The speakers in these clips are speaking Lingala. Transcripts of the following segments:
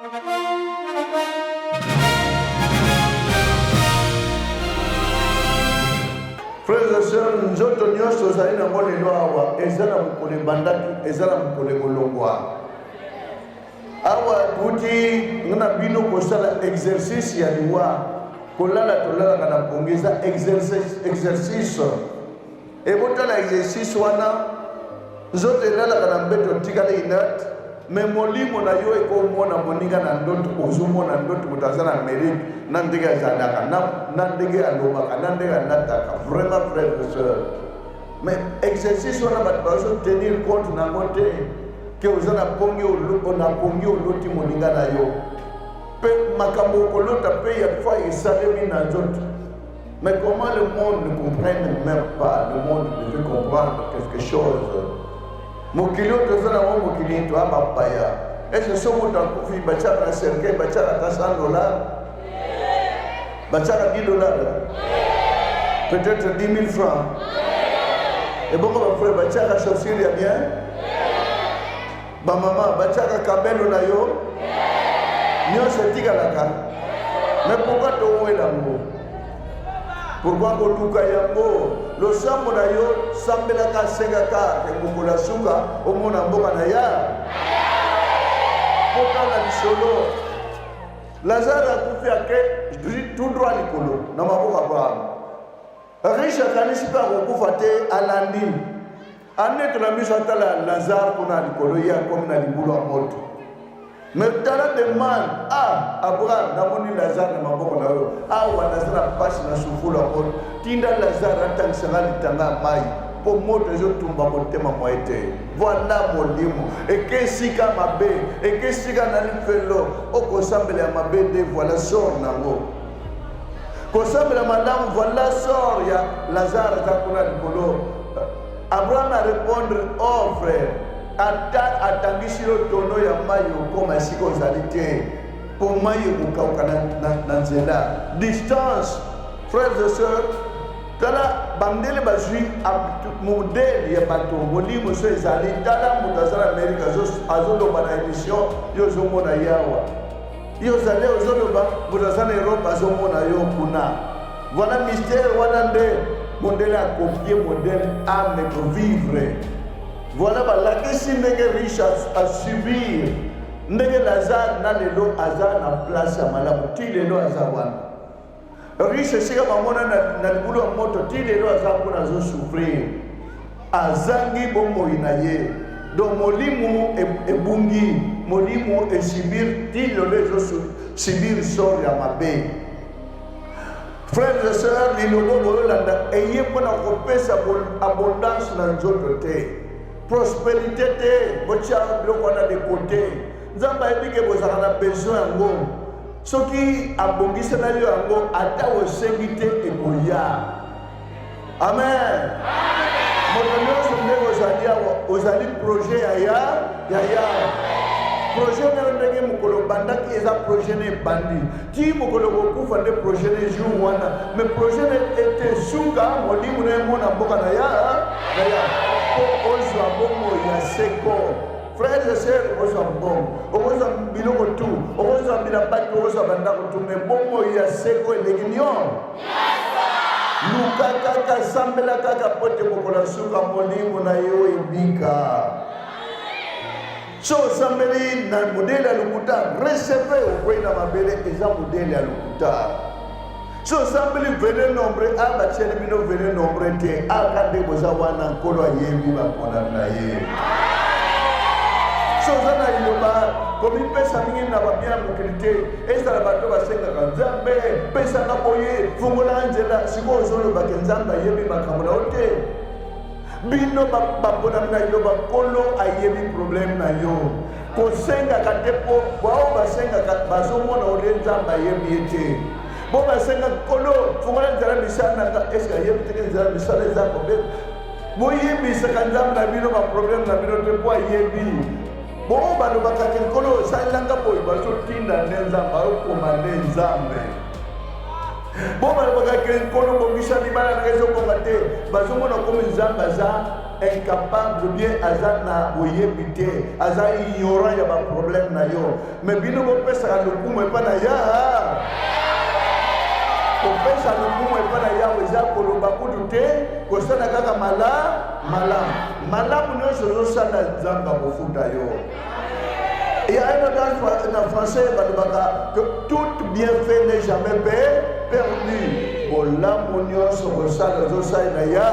Frères et sœurs, nzoto nyonso ozali nango lelo awa eza na mokolo ebandaki, eza na mokolo ekolongwa. Awa tuti nga na bino kosala exercice ya liwa, kolala tolalaka na pongi eza exercice, exercice. Ebotala exercice wana nzoto elalaka na mbeto otikali inerte me molimo na yo ekomona moninga na ndoto ozomona ndoto moto aza na amerike na ndenge azalaka na ndenge alobaka na ndenge alataka vraiment frère et sœur mais exercice wana bato bazo tenir compte na yango te ke oza na pongi na pongi oloti moninga na yo mpe makambo okolota mpe ya fois esalemi na nzoto. Mais comment le monde ne comprenne même pas? Le monde devait comprendre quelque chose. Mokili oyo toza nango mokili toya bapaya. Est-ce so moto akufi batiaka na cercueil batiaka ata 100 dollars, batiaka 10 dollars, peut-être 10 000 francs? Ebongo bafrère batiaka chaussure ya bien, bamama batiaka kabelo na yo nyonso etikalaka. Mais pourquoi towela yango? Pourquoi koluka yango? Losambo na yo sambelaka, asengaka ke mokolo ya suka omona mboka na ya potala lisolo. Lazare akufi, ake tout droit likolo na maboko Abraham. Riche akanisi mpe akokufa te, alandi anetola miso atala Lazare kuna likolo, ye akomi na libulu ya moto. Mais tala demande: ah Abraham, namoni Lazare na maboko na yo awa, naza na mpasi na sufulu ya moto, tinda Lazare atangisanga litanga ya mai mpo moto ezotumba motema mwa ye te. Voilà, molimo eke esika mabe, eke esika na lifelo. Okosambela ya mabe nde voilà sort nango, kosambela malamu voilà sort ya Lazare aza kuna likolo. Abraham a répondre: oh frère, ata atangisi yo tono ya mai, okoma esika ozali te mpo mai ekokauka na nzela, distance. Frères et sœurs, tala bandele bazwi modèle ya bato molimo so ezali. Tala moto aza na Amerika azoloba na émission, yo ozomona ye awa, yo ozali ozoloba, moto aza na Europe azomona yo kuna. Voilà mystère wana nde mondele akopie modèle âme kovivre. Voilà balakisi ndenge riche asubir, ndenge Lazare na lelo aza na place ya malamu. Ti lelo aza wana riche, esika bamona na libulu ya moto, ti lelo aza kuna azosouffrir, azangi bomoi na ye. Donc molimo ebungi, molimo esubir, ti lelo ezosubir sort ya mabe. Frères et sœurs, lilobo boyolanda eye mpona kopesa abondance na nzoto te, prospérité te. Botia biloko wana de côté. Nzambe ayebi ke bozalaka na besoin yango. Soki abongiselaki yo yango, ata osengi te, ekoya. Amen. Moto nyonso ndenge ozali awa, ozali projet ya projet na yo. Ndenge mokolo obandaki eza projet na ebandi ti mokolo kokufa nde projet na jour wana. Mais projet na ete suka molimo na emona mboka na ya mpo ozwa bomoi ya seko. Frères et sœurs, okozwa mbongo, okozwa biloko tu, okozwa bilamba tu, okozwa bandako tu, mais bomoi ya seko eleki nyonso. Luka kaka, sambela kaka po te mokolo ya suka molimo na yo ebika. So osambeli na modèle ya lokuta, receve okwei na mabele, eza modèle ya lokuta. So osambeli venez nombreux, a batieli bino venez nombreux te, aka nde boza wana. Nkolo ayebi baponami na ye. So oza na liloba, komipesa mingi na babia ya mokili te. Ezala bato basengaka Nzambe pesanga boye, fungolaka nzela. Sikoyo ozolobake Nzambe ayebi makambo na yo te. Bino baponami na liloba, Nkolo ayebi problème na yo. Kosengaka te mpo bao basengaka bazomona ole Nzambe ayebi ye te. Bo basenga Nkolo fungola nzela misala na nga, eske ayebi teke nzela misala eza kobeba? Boyebisaka Nzambe na bino baproblème na bino te mpo ayebi. Bo balobaka ke Nkolo osalelanga boye, bazotinda nde Nzambe ayokoma nde Nzambe. Bo balobaka ke Nkolo bongisa libala nanga ezobonga te, bazomona komi Nzambe aza. incapable bien aza na boyebi te, aza ignorant ya baproblème na yo. Me bino bopesaka lokumu epai na ya kopesa lokumu epai na Yawe eza koloba kutu te, kosala kaka mala malamu malamu nyonso ozosala, Nzambe akofuta yo. Il y a un adage na français balobaka que tout bienfait n'est jamais perdu. Bolamu nyonso kosala, ozosalela ya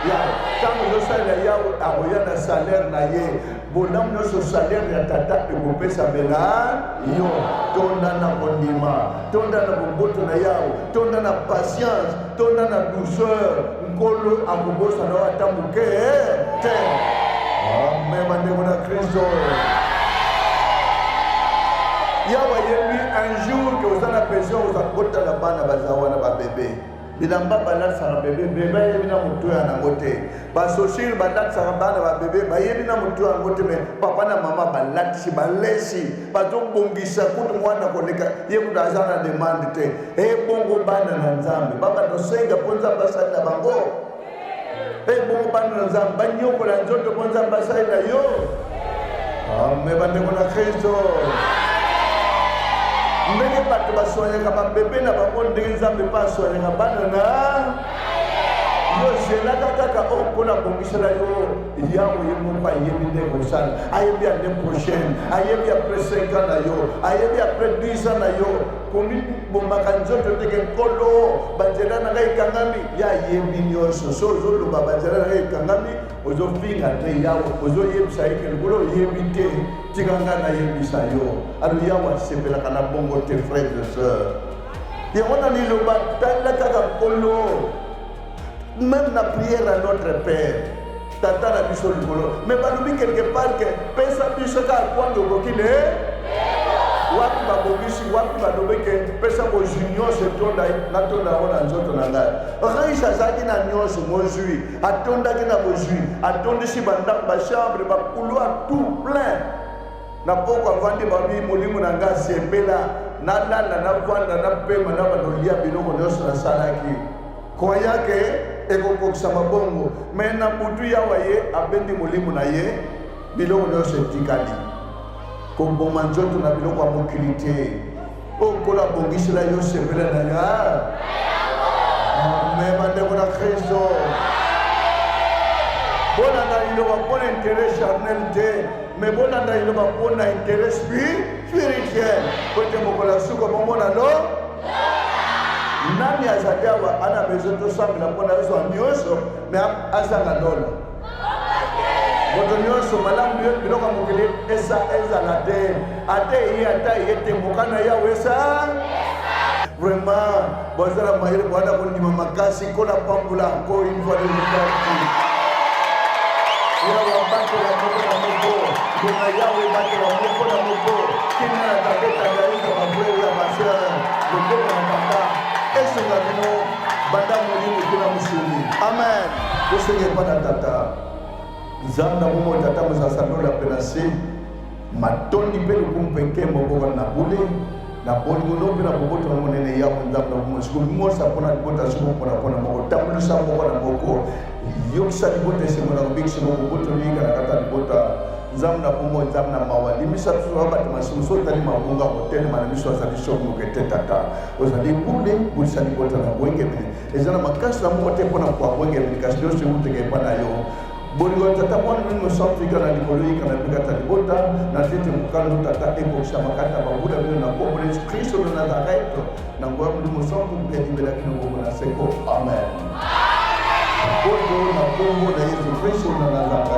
ya ntango ozosalela Yawe, akoya na salaire na ye. Bolamu nyonso, salaire ya Tata ekopesamela yo. Tonda na kondima, tonda na boboto na Yawe, tonda na patience, tonda na douceur. Nkolo akobosana yo ata moke te. Amen. Bandeko na Kristo, Yawe ayebi un jour ke oza na besoin. Oza kotala bana baza wana, babebe, bilamba balatisaka bebe, bebe ayebi na motu ya nango te. Bachaussure balatisaka bana, babebe bayebi na motu yango te. Me papa na mama balatisi, balesi, bazobongisa kutu mwana koleka ye kutu aza na demande te. Ebongo bana na Nzambe babanda osenga mpo Nzambe asali na bango? Ebongo bana na Nzambe banyokola nzoto mpo Nzambe asalela yo? Ame. Bandeko na Kristo, ndenge bato basoignaka babebe na bango, ndenge Nzambe mpe asoignaka bana na yo. Zelaka kaka oyo mpona bongisela yo. Yawe ye moko ayebi nde kosala. Ayebi année prochaine, ayebi après 5 ans na yo, ayebi après 10 ans na yo. Komibomaka nzoto teke Nkolo, banzela na ngai ekangami. Ye ayebi nyonso. So ozoloba banzela na ngai ekangami, ozofinga te Yawe, ozoyebisa ye ke lokolo oyebi te, tika ngai nayebisa yo. Alo, Yawe asepelaka na bongo te, frère et sœur. Yango na liloba, tala kaka Nkolo. Même na prière à Notre Père, Tata na biso likolo, mais balobi quelque part ke pesa biso kaka kwanga okoki le wapi babongisi wapi. Balobi ke pesa bozwi nyonso etonda, natonda yango na nzoto na ngai. Riche azalaki na nyonso, mozwi atondaki na bozwi, atondisi bandako, bachambre, bacouloir, tout plein. Na poko avandi, babi: "Molimo na ngai asepela, nalala, navanda, napema, na banolia biloko nyonso nasalaki." Croyant ke ekokokisama bongo. Me na butu, Yawa ye abendi molimo na ye, biloko nyonso etikali. Koboma nzoto na biloko ya mokili te. Oyo Nkolo abongisela yo, sepela na yo. Amen. Bandeko na Kristo, bolanda liloba mpona intérêt charnel te, me bolanda liloba mpona intérêt spirituel, po ete mokolo ya suka bomona lo nani azali awa ana besoin tosambela mpona azwa nyonso me azanga lolo. Moto nyonso malamu, biloko ya mokili esa ezala te, ata eye, ata eye te, mokana Yawe esa. Vraiment, bozala mayele, bwana kondima makasi. Kola pambola encore une fois de mokati. Yawe abatela moko na moko. Ngonga Yawe ebatela moko na moko. Kimia na Tata etandalisa bafrère ya basœur. Loboko na Tata esunga bino banda molimo kuna mosuni. Amen. Tosenga epa na Tata Nzambe na bomoi. Tata mozalisa lola mpe na se, matondi mpe lokumu mpe nkembo mboka na bule na bolingo no mpe na boboto na monene. Yawe Nzambe na bomoi, siko mimosa mpona libota, siko mpona moko, tambulisa moko na moko, yokisa libota esengo na kobikisa boboto liyika na kati ya libota. Nzambe na bomoi, Nzambe na mawa, limisa biso na bato masumu. So otali mabunga kotelema na biso, azali soki moke te. Tata, ozali bule, bulisa libota na bwengebene. Eza na makasi na moko te mpona kwa bwengebene, kasi nyonso euteka epa na yo. Bolingo ya Tata, Mwana, Molimo Santu ika na likolo, ika na mpe kati ya libota na tete. Mokano Tata ekokisama kati ya babula bino na kombo na Yesu Kristo na Nazareth, na nguya Molimo Santu mpe libelaki na bongo na seko. Amen. Oyo na kombo na Yesu Kristo na Nazareth.